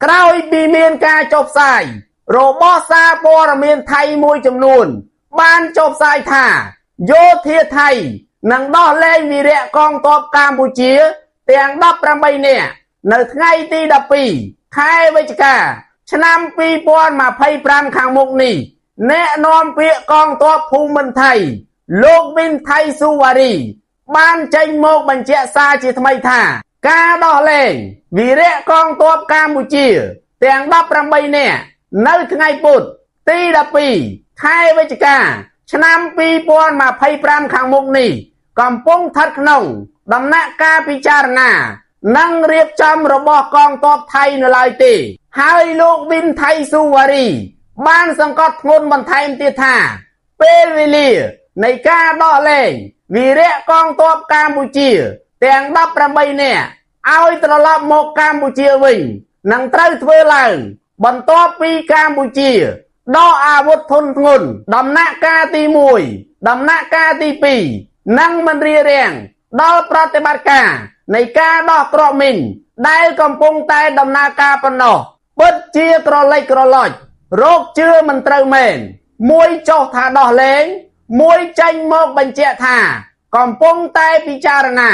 ក្រោយពីមានការចុះផ្សាយរបស់សារព័ត៌មានថៃមួយចំនួន បានចុះផ្សាយថាយោធាថៃនឹងដោះលែងវីរៈកងទ័ពកម្ពុជាទាំង18នាក់នៅថ្ងៃទី12ខែវិច្ឆិកាឆ្នាំ2025ខាងមុខនេះអ្នកនាំពាក្យកងទ័ពភូមិន្ទថៃលោកវិនថៃស៊ូវ៉ារី បានចេញមកបញ្ជាក់សារជាថ្មីថា ការដោះលែងវីរៈកងទ័ពកម្ពុជា ទាំង18នាក់នៅថ្ងៃពុធទី12ខែវិច្ឆិកាឆ្នាំ2025ខាងមុខនេះ កំពុងស្ថិតក្នុង ដំណាក់កាលពិចារណា និងរៀបចំរបស់កងទ័ពថៃនៅឡើយទេ ហើយលោកវិនថៃស៊ូវ៉ារី បានសង្កត់ធ្ងន់បន្ថែមទៀតថា ពេលវេលានៃការដោះលែងវីរៈកងទ័ពកម្ពុជា ទាំង18នាក់ឲ្យត្រឡប់មកកម្ពុជាវិញនឹងត្រូវធ្វើឡើង បន្ទាប់ពីកម្ពុជាដកអាវុធធនធ្ងន់ដំណាក់កាលទី1ដំណាក់កាលទី2និងមិនរារាំងដល់ប្រតិបត្តិការនៃការដោះគ្រាប់មីនដែលកំពុងតែដំណើរការប៉ុណ្ណោះពិតជាក្រឡេចក្រឡុចរោគជឿមិនត្រូវមែនមួយចុះថាដោះលែងមួយចេញមកបញ្ជាក់ថា កំពុងតែពិចារណា